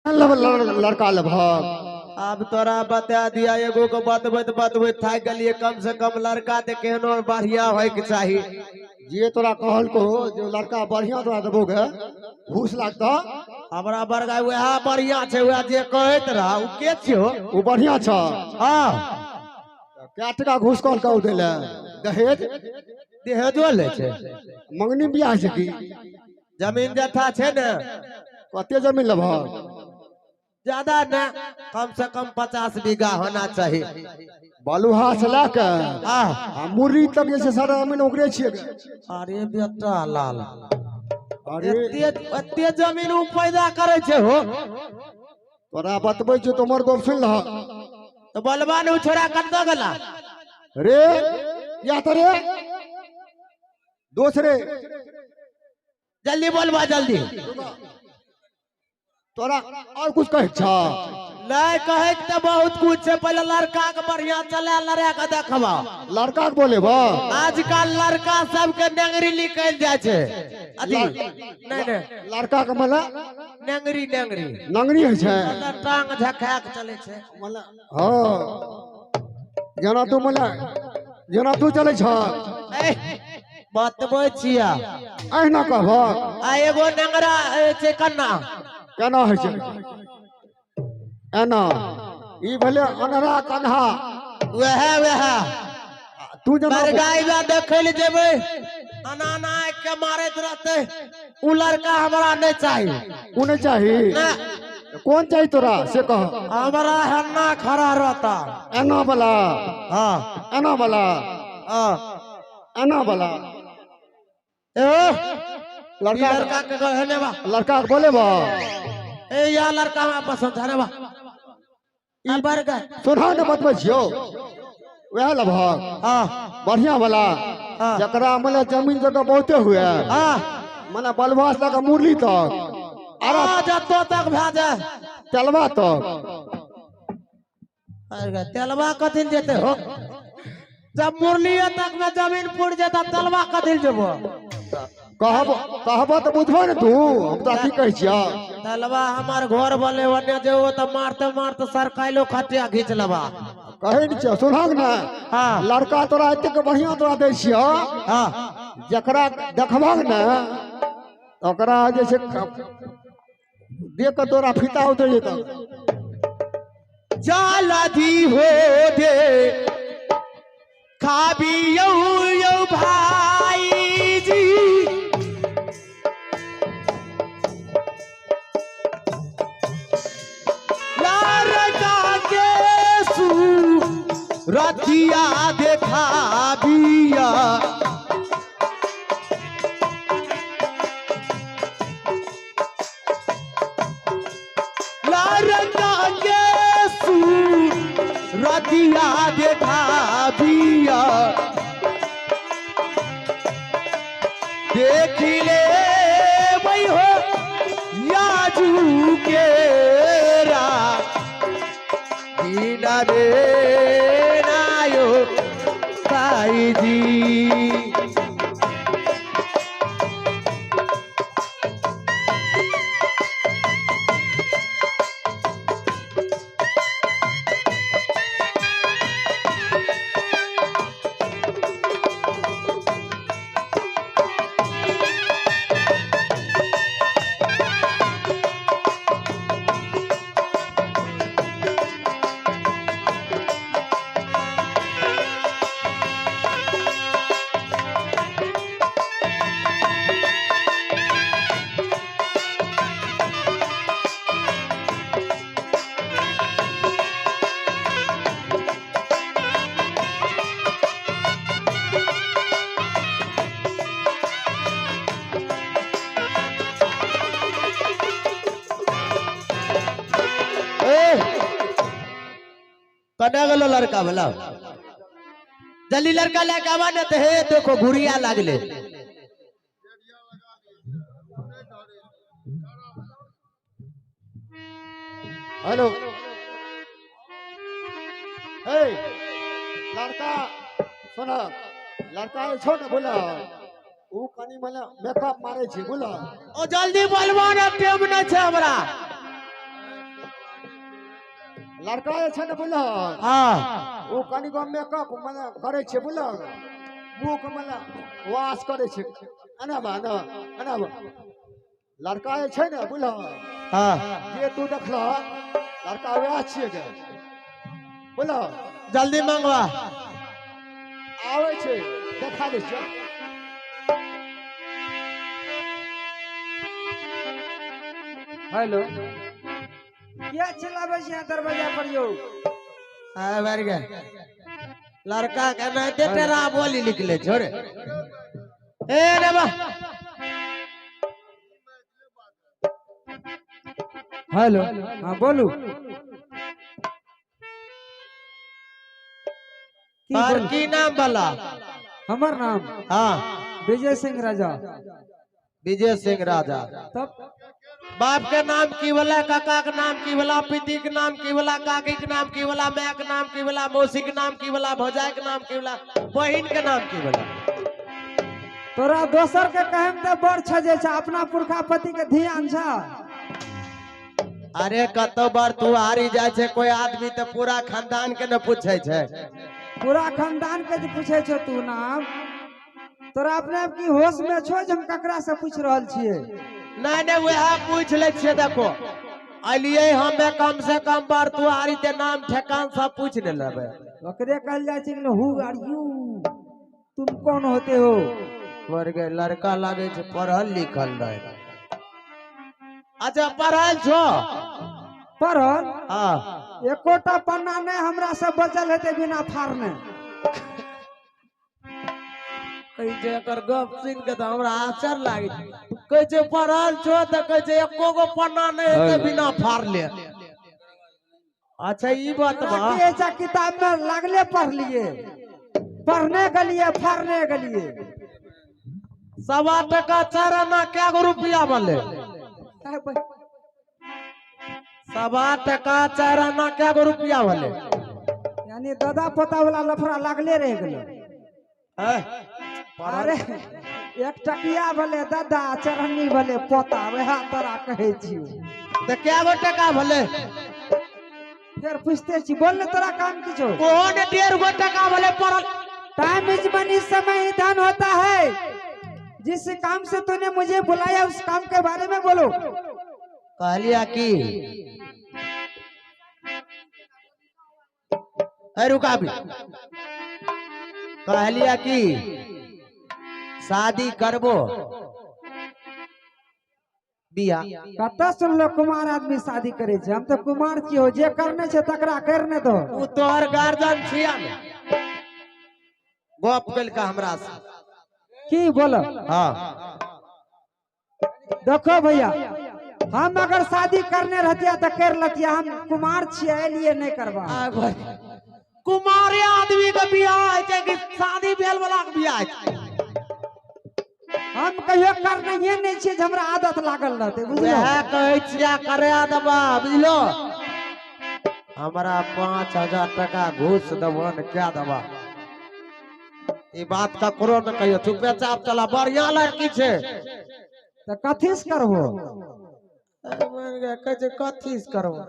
लड़का लेबहक? आब तोरा बता दिया, एगो के बतबैत बतबैत थाकि गेलियै। कम से कम लड़का तऽ केहनो बढ़िया होय के चाही। जे तोरा कहलको जो लड़का बढ़िया तोरा देबो गे, घूस लागतौ। हमरा बड़का वएह बढ़िया छै, वएह जे कहैत रहा। ओ के छियो? ओ बढ़िया छ। हाँ। कै टका घूस कहलको दै लए दहेज? दहेजो लै छै? मंगनी बियाह छै की? जमीन जथा छै ने। कते जमीन लेबहक? ज्यादा न, कम से कम 50 बीघा होना चाहिए। बलुहा से लए के आ मुर्री तक जे छै सारा जमीन ओकरे छियै। अरे बेटा लाल, अरे एते एते जमीन उ पैदा करे छै हो? तोरा बतबै छियौ, तोमर गप सुनि लह। तो बोलबा ने, उ छोरा कतऽ गेला? रे या तो रे दोसरे। जल्दी बोलबा, जल्दी। तोरा और कुछ कहै छ? नहीं, कहे के तऽ बहुत कुछ छै। पहले लड़का के बढ़िया चला लड़ा के देखबा। लड़का के बोलेबा? आजकल लड़का सबके नेंगरी निकल जाइ छै। अथी नहीं नहीं। लड़का के मतलब? नेंगरी, नेंगरी। नंगरी होइ छै? मतलब टांग झका के चले छै। मतलब हाँ, जेना तू, मतलब जेना तू चलै छ। ए, बतबै छिया। अहिना कहबह? आ एगो नेंगरा छै कन्ना। केना होइ छै एना? ई भेलै अनरा कन्हा। वएह वएह। तू जेना बरगाई बा देखै लए जेबै, अना अना के मारैत रहतै। उ लड़का हमरा नहीं चाही। उ नहीं चाही? ना। कौन चाही तोरा से कह। हमरा हन्ना खड़ा रहता। एना वाला? हाँ। एना वाला? हाँ। एना वाला? ए, लड़का लड़का के कहने बा। लड़का के बोले बा। ए, या लड़का हमरा पसंद है रे बा। ई बरगा सुना ने, बतबै छियौ, वएह लेबहक? हाँ। बढ़िया वाला? हाँ। जकरा मतलब जमीन जगह बहुते हुए, मने बलुआ से लऽ कऽ मुरली तक? आ जतो तक भए जाए। तेलवा तक? अरे, तेलवा कथी जेते हो? जब मुरली तक में जमीन पुर जेता, तेलवा कथी जेबो? कहब कहब तऽ बुझबो ने तू, हम तोरा की कहै छियौ। तेलवा हमार घर बोले ओने जेबो तऽ मारते मारते सरकाइलो खटिया घींच लेबा। कहै ने छियौ, सुनहक ने। हाँ। लड़का तोरा एतेक बढ़िया तोरा दै छियौ, जकरा देखबहक ने ओकरा जे छै देख कऽ तोरा फीता उतरि जेतौ। जाला दी हो दे खाबी यौ यौ भाई जी, लड़का के सु रतिया देखाबिया, लड़का के सु रतिया देखाबिया, देख ले वही हो याजू के रा दीना रे नायो भाई जी। ए, कने गेलो लड़का वाला? जल्दी लड़का लेके आवा ने तो हे देखो घुरिया लागले। हेलो, हे लड़का, सुन, लड़का जे छौ ने, बोला ओ कनि मने मेकअप मारै छै, बोला। ओ जल्दी बोलबा ने, टाइम नहीं छै हमरा। लड़का जे छै ने बुझलहक, हाँ ओ कनिको मेकअप मने करै छै बुझलहक, मुँह के मने वाश करै छै। एना बा एना एना बा। लड़का जे छै ने बुझलहक, हाँ जे तू देखलहक लड़का वएह छियै गे बुझलहक। जल्दी मंगवा। आबै छै देखा दै छियौ। हेलो, किया चिल्लाबै छी अहाँ दरवाजा पर यौ? हाँ बैठ गए। लड़का के नहीं तेरा बोली निकले छोड़े। ए रे बा। हेलो, हाँ बोलू। की और बोलू? की नाम वाला? हमर नाम हाँ विजय सिंह राजा। विजय सिंह राजा। तब बाप के नाम की वाला, काका के नाम की वाला, पिती के नाम की वाला, काकी के नाम की वाला, माय के नाम की वाला, मौसी के नाम की वाला, भौजाई के नाम की वाला, बहिन के नाम की वाला। तोरा दोसर के कहम त बड़ छजे छै, अपना पुरखा पति के ध्यान छ। अरे कतो बार तू हारी जाय छै कोई आदमी त पूरा खानदान के न पूछे छै। पूरा खानदान के जे पूछे छौ तू नाम, तोरा अपने आप की होश में छो जे हम ककरा से पूछ रहल छियै? नहीं नहीं वह पूछ ले छियै। देखो अलिए हमें कम से कम बार तू हारी ते नाम ठेकान सब पूछ ने लेबै। ओकरे कहल जाय छै कि हु आर you, तुम कौन होते हो? मर गए लड़का लागे छै पढ़ल लिखल रहे। अच्छा पढ़ल छो? पढ़ल? हाँ। एकोटा पन्ना नहीं हमरा सब बचल हेतै बिना फाड़ने। कहै छै एकर गप सुनि के तऽ हमरा आश्चर्य लागै छै। कहै छै पढ़ल छो तऽ कहै छै एको गो पन्ना नहीं हेतै बिना फाड़ले। अच्छा ई बात बा। की ऐसा किताब में लागले पढ़लिए, पढ़ने के लिए फाड़ने के लिए। 1.25 टका 4 आना कै गो रुपया बनले? 1.25 टका 4 आना कै गो रुपया बनले? यानी दादा पोता वाला लफड़ा लागले रह गेलै। अरे 1 टकिया भले दादा, चरहनी भले पोता, वएह तोरा कहै छियौ। तऽ कै गो टका भले? फेर पूछते छी, बोल ने तोरा काम की छौ? कोन 1.5 गो टका भले पड़ल? टाइम is money, समय ही धन होता है। जिस काम से तूने मुझे बुलाया उस काम के बारे में बोलो। कहलिया की अरे रुका भी। कहलिया की शादी करबो बियाह। कतऽ सुनलो कुमार आदमी शादी करे छै? हम तऽ कुमार छियौ, जे करने छै तकरा करने दो। उ तोहर गार्जियन छिया ने, गप केलका हमरा से। की बोलो? हाँ देखो भैया, हम अगर शादी करने रहतिया तो कर लतिया, हम कुमार छियै लिए नहीं करबा। कुमारे आदमी के बियाह होइ छै कि शादी भेल वाला के बियाह होइ छै? हम कहियो करनहिये नहीं छियै जे हमरा आदत लागल रहतै, बुझलो? वएह कहै छियै करे देबा, बुझलो? हमरा 5000 टका घूस देबो ने क्या देबा? ई बात ककरो न कहियो, चुपेचाप चला। बढ़िया लड़की छै। तऽ कथी से करबो? कहै छै कथी से करबो?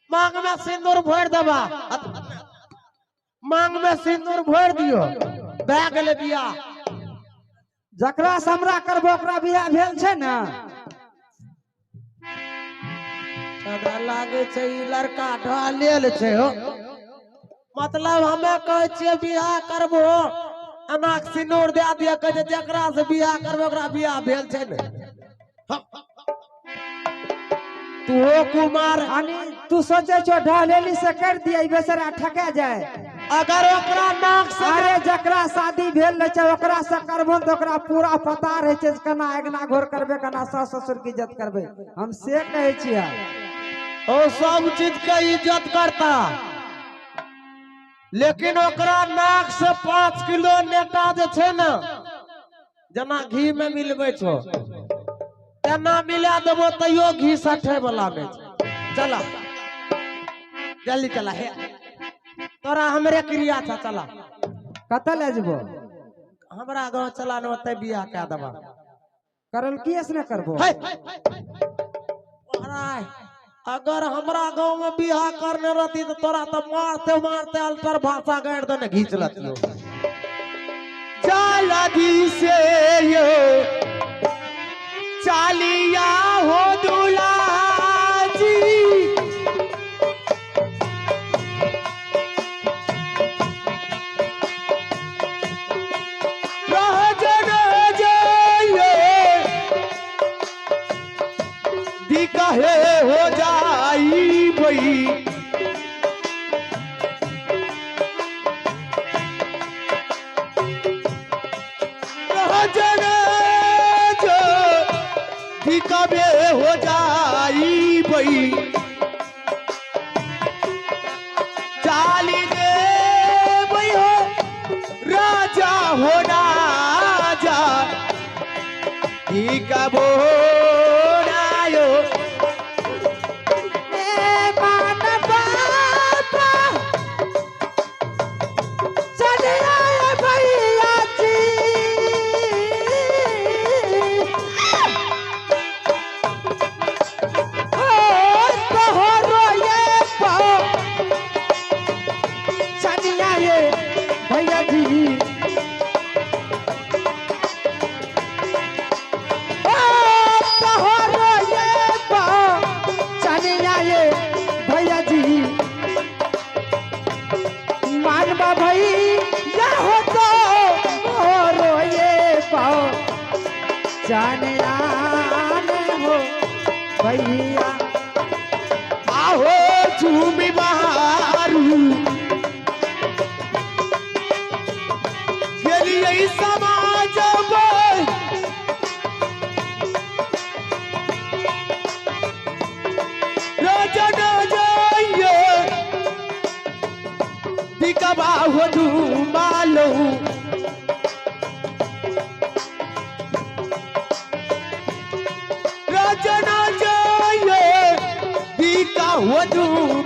मांग में सिंदूर भरि देबा, मांग में सिंदूर भरि दियो, भए गेलै बियाह। जकरा से हमरा करबो ओकरा बियाह भेल छै ने? हमरा लागै छै ई लड़का ढहलेल छै हो। मतलब हमे कहै छियै बियाह करबो, एना सिंदूर दए दिअ, कहै छै जकरा से बियाह करबो ओकरा बियाह भेल छै ने। तू कुमार यानी तू सोचे छो ढहलेली से कर दिया ई बेचारा ठका जाए। अगर ओकरा नाक से, अरे जकरा शादी भेल रहे छै ओकरा से करबो तऽ ओकरा पूरा पता रहे छै केना अगना घोर करबे, केना सास ससुर के इज्जत करबे। हम से कहै छियै। ओ सब चीज के इज्जत करता, लेकिन ओकरा नाक से 5 किलो नेटा जे छै ने, जेना घी में मिलबै छो तेना मिला देबो तैयो घी सठे वाला नहि छै। चला जल्दी चला, हे तोरा हमरे क्रिया छ, चला। कतऽ ले जेबो? हमरा गाँव चला ने, ओतै बियाह कए देबा। करल किए से नहि करबो? हे अगर हमरा गांव में बियाह करने रहती तो तोरा तो मारते मारते अल्टर भाषा गाड़ देने घींच लतियो। चालदी से यो चालिया हो दुलाजी दिकाहे हो जाई भई दिकाबे हो जाई भई चाली दे भई हो राजा हो राजा दिकाबो भैया आहो झूमी बहारू गेलियै समाज रजन जाइए दिकबा हो झूमालू रजन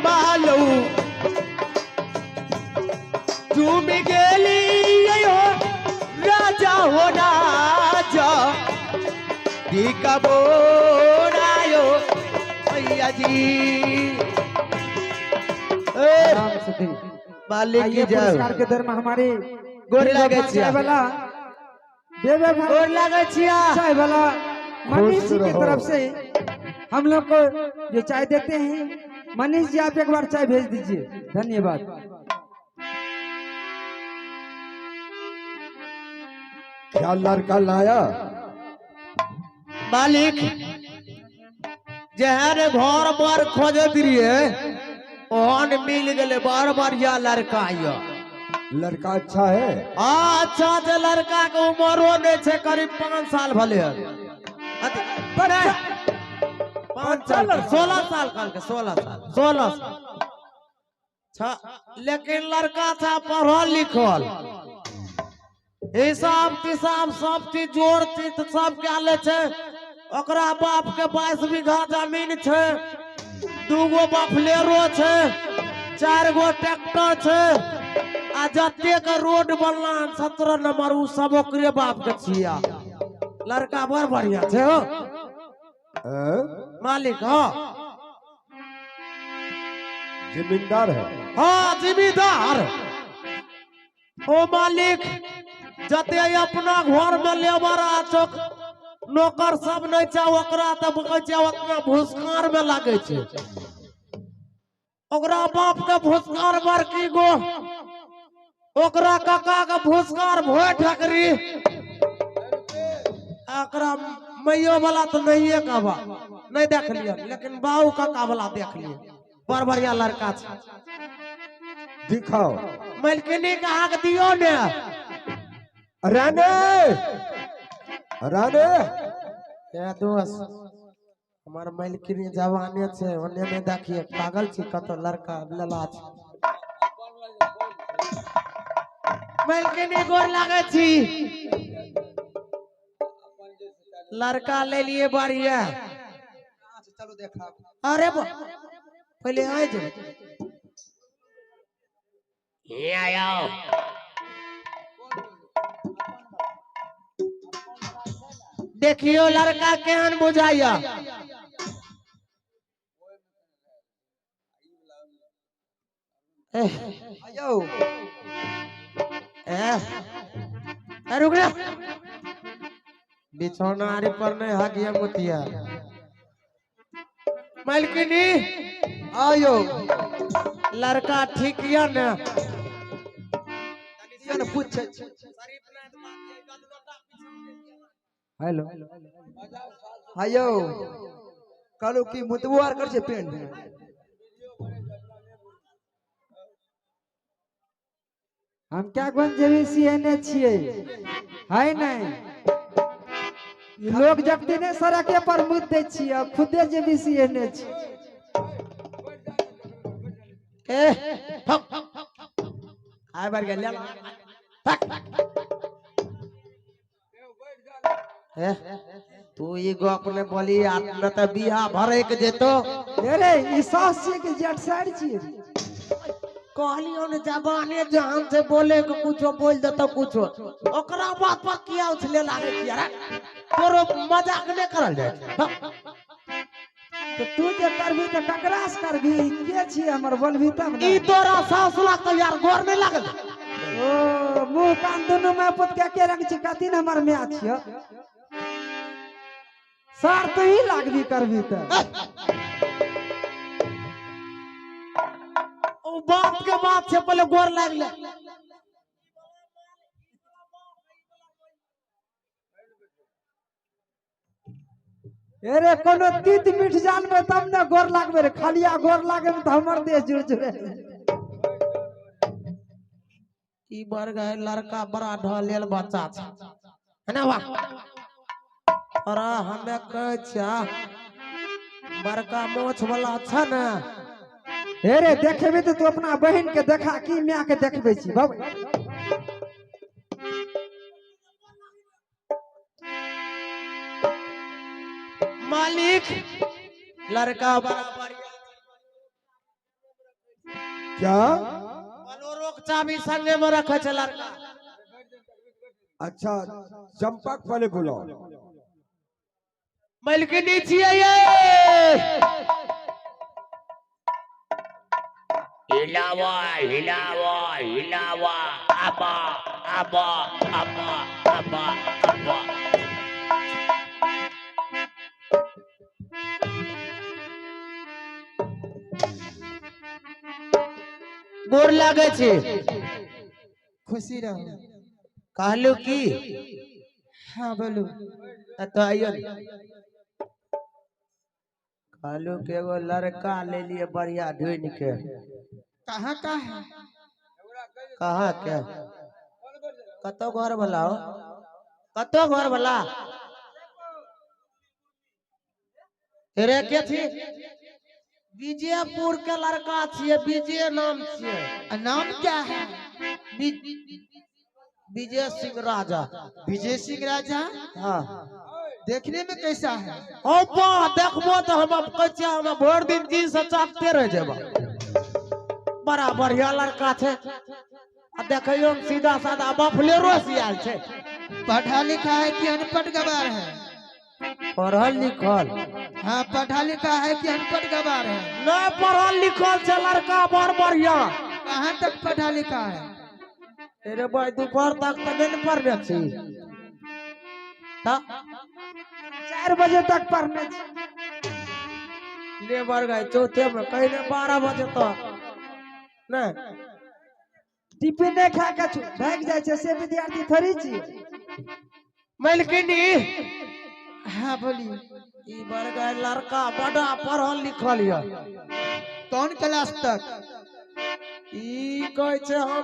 मालू तुम गेली हो राजा हो राजा दिकबो रायो भैया जी मालिक की जय। पुरस्कार के दर में हमारे गोर लागे छिया वाला देवे भाई गोर लागे छिया चाय वाला मनीष जी की तरफ से हम लोग को जो चाय देते हैं। मनीष जी आप एक बार चाय भेज दीजिए, धन्यवाद। क्या लड़का लाया मालिक? जहर घर बार खोजत रहिए ओहन मिल गए बार बार या लड़का यो। लड़का अच्छा है? हाँ अच्छा है, लड़का के उम्रो नहीं है करीब 5 साल भले है। 5 साल 16 साल कल के 16 साल 16 साल। लेकिन लड़का था पढ़ल लिखल हिसाब किताब सब चीज जोड़ चीज सब क्या ले छे। ओकरा बाप के 22 बीघा जमीन छे, 2 गो बफलेरो छे, 4 गो ट्रैक्टर छे आ जते के रोड बनला 17 नंबर उ सब ओकरे बाप के छिया। लड़का बड़ बढ़िया छे हो मालिक। हाँ जमींदार है। हाँ जमींदार ओ मालिक। जते अपना घर में लेबर आ चौक नौकर सब नहीं चाह ओकरा तब कहै छै ओतना भूसकार में लागे छै। ओकरा बाप के भूसकार बड़की गो, ओकरा काका के भूसकार भोय ठकरी, ओकरा मैयो वाला तो नहीं है कहबा नहीं देख लिया, लेकिन बाऊ काका वाला देख लिए। बड़ बढ़िया लड़का छै। दिखाओ मलकिनी के हाक दियो ने। राने राने ए दोस्त हमार मलकिनी जवाने छै ओने में देखिए पागल छी कत लड़का लला छै। मलकिनी गोर लागे छी। लड़का ले लिए बढ़िया। चलो देखा। अरे पहले आए जो ये आयो। देखियो लड़का केहन बुझाइया। आयो ए रुक रे, बिछौना आरी पर नहीं हागिया मुतिया। मालकिनी आयो लड़का ठीक या ने? ने पूछे। हेलो आयो कहलू की मुतबो आर कर छै पेंट। हम क्या गुण जेबी सीएने छियै है नहीं, लोग जगती ने सड़के पर मुद दै छियै, खुदे जेबी सीएने छी। ए आय बार गेल ए तू ई गप ने बोली आ न त बियाह भरे के जेतो। अरे ई सास छियै कि जेठ साइड छियै? कहलियो ने जबाने जहान से बोले के कुछो बोल देतो कुछो, ओकरा बात पर किया उछले लागे छियै रे? तोरो मजाक ने करल जाय। तो तू जे करबी त ककरा से करबी? के छियै हमर बोलबी तब ने। ई तोरा सास लागतो यार, गोर नहीं लागल। ओ मुंह कान दुनू में पुत के के रंग छी, कथी ने हमर माय छियो सर, तू ही लागबी करबी त। ओ बात के बात से पहले गोर लागले। अरे कोनो तीत मीठ जानबे तब ने गोर लागबे रे, खालिया गोर लागे में त हमर देह जुड़ जुड़े। ई बार गए लड़का बड़ा ढलेल बच्चा छै है ना? वाह अरे हमे कहै छिया बड़का मोछ वाला छ ने। अरे देखेबी त तू अपना बहिन के देखा की माय के देखबे छी बाबू? मालिक लड़का बड़ा बढ़िया। क्या बोलेरो के चाबी संगे में रखे छै लड़का। अच्छा चंपक पहले बुलाओ। मालकिनी छियै ये। हिलावा हिलावा हिलावा आबा आबा आबा आबा आबा। गोर लागे छी। खुशी रहू। कहलू की? हाँ बोलू। तो आइयो ने। कहलू के एगो लड़का ले लिए बढ़िया ढूंढ के। कहाँ का है? कहाँ के? कतो घर वाला हो? कतो घर वाला? रे के थी? विजयपुर के लड़का छियै, विजय नाम छियै। नाम क्या है? विजय सिंह राजा। विजय सिंह राजा? हाँ। देखने में कैसा है? ओ बा देखबो तो हम कहै छियै हम भरि दिन जी से चाटते रह जेबो। बड़ा बढ़िया लड़का छै आ देखियो में सीधा साधा बफलेरो से आयल छै। पढ़ा लिखा है कि अनपढ़ गवार है? पढ़ल लिखल। हाँ पढ़ा लिखा है कि अनपढ़ गवार है? नहीं पढ़ल लिखल छै लड़का बड़ बढ़िया। कहाँ तक पढ़ा लिखा है? अरे भाई दोपहर तक तो नहीं पढ़ने छी। 4 बजे तक पढ़ने छी। लेबर गए चौथे में कहीं 12 बजे तक नहीं टिफिन नहीं खा के भाग जाए छै से विद्यार्थी थोड़ी छी। मालकिनी। हाँ बोलिए। ई बार गए लड़का बड़ा पढ़ल लिखल ये। कौन क्लास तक? ई कहै छै हम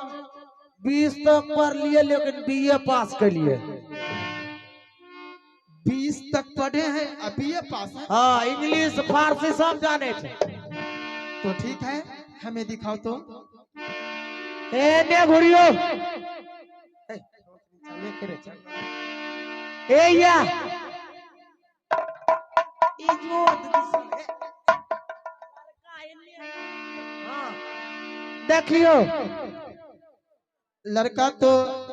20 तक पढ़ लिए लेकिन बीए पास के लिए। 20 तक पढ़े हैं और बीए पास है? हाँ इंग्लिश फारसी सब जाने थे। तो ठीक है हमें दिखाओ तो। ए ने घुरियो ए या देखियो लड़का तो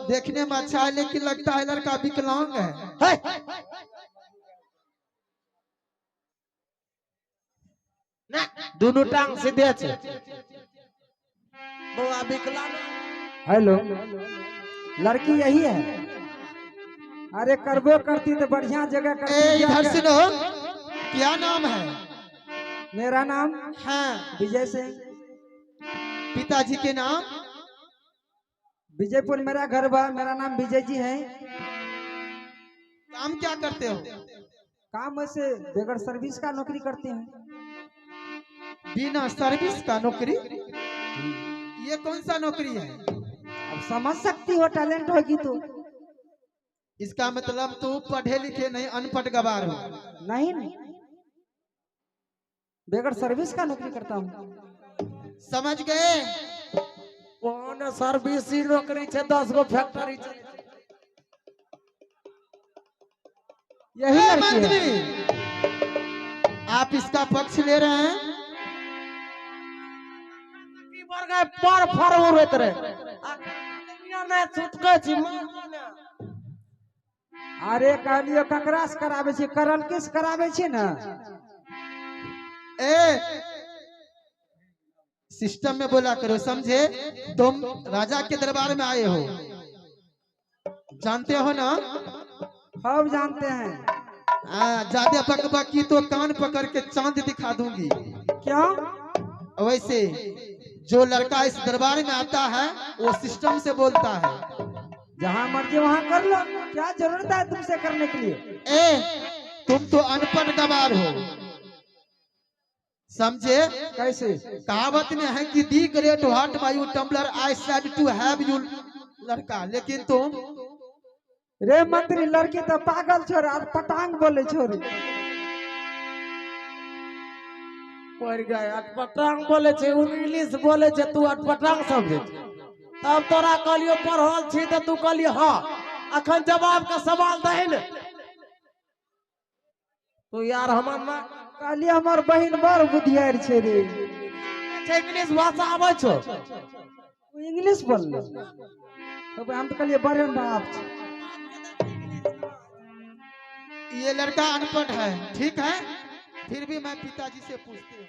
देखने में अच्छा है लेकिन लगता है लड़का विकलांग है। ना दुनू टांग सीधे छै। बौआ विकलांग। हेलो, लड़की यही है। अरे करबो करती तो बढ़िया जगह करती। ए इधर सुनो, क्या नाम है? मेरा नाम हाँ विजय सिंह। पिताजी के नाम? विजयपुर मेरा घर बा, मेरा नाम विजय जी है। काम क्या करते हो? काम वैसे बगैर सर्विस का नौकरी करते हैं। बिना सर्विस का नौकरी? ये कौन सा नौकरी है? अब समझ सकती हो, टैलेंट होगी तो। इसका मतलब तू पढ़े लिखे नहीं, अनपढ़ गवार हो। नहीं नहीं, बगैर सर्विस का नौकरी करता हूँ। समझ गए? कोन सर्विस ही नौकरी छै, 10 गो फैक्ट्री छै। यही ए, लड़की है। मंत्री, आप इसका पक्ष ले रहे हैं? की बर गए पर फर उड़ैत रहे। आ नहि छुटकै छी। अरे कहलियो ककरा से कराबै छी, करल किस कराबै छी ना? ए सिस्टम में बोला करो, समझे? तुम राजा के दरबार में आए हो, जानते हो ना? हम जानते हैं। ज्यादा बकबक की तो कान पकड़ के चांद दिखा दूंगी। क्यों? वैसे जो लड़का इस दरबार में आता है वो सिस्टम से बोलता है। जहाँ मर्जी वहाँ कर लो, क्या जरूरत है तुमसे करने के लिए? ए तुम तो अनपढ़ गवार हो, समझे? कैसे? कहावत में है कि the great what my you tumbler I said to have you लड़का, लेकिन तुम रे मंत्री लड़की तो पागल छोड़ और पटांग बोले छोड़। पड़ गए अटपटांग बोले छै, इंग्लिश बोले छै, तू अटपटांग समझे छै। तब तोरा कहलियो पढ़ल छी तो तू कहलियो हाँ। अखन जवाब का सवाल दही ने तू यार। हमर माँ कहलियो हमर बहिन बड़ बुधियार छै रे। इंग्लिश भाषा आबै छौ? इंग्लिश बोलले तो हम तो कहलिए बड़े बाप छै। ये लड़का अनपढ़ है, ठीक है, फिर भी मैं पिताजी से पूछती हूँ।